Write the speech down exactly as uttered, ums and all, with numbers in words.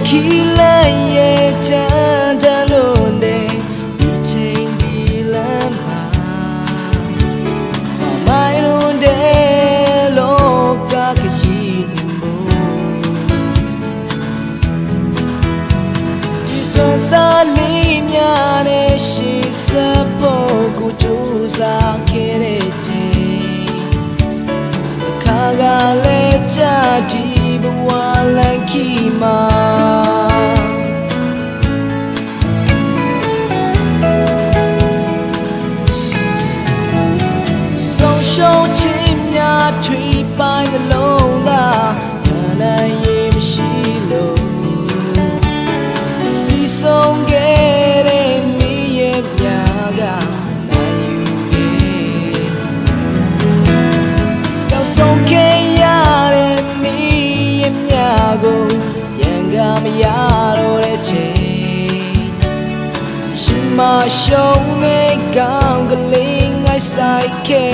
Kilai ye chanda lon de, bicheng bilam ha. Amai lon de, loka ke yi nimbo. Jisu sa lim ya ne si sa po ku chu sa kere che. Kaga le cha di bu wa la ki ma. Song shou chim ya thui pai ga long ga, na na yim shi lo. Di song ge re mi yim ya ga, na yu ye. Yao song ke ya re mi yim ya go, yang ga mi ya ro re che. Shima shong me gang ga ling ai sai ke.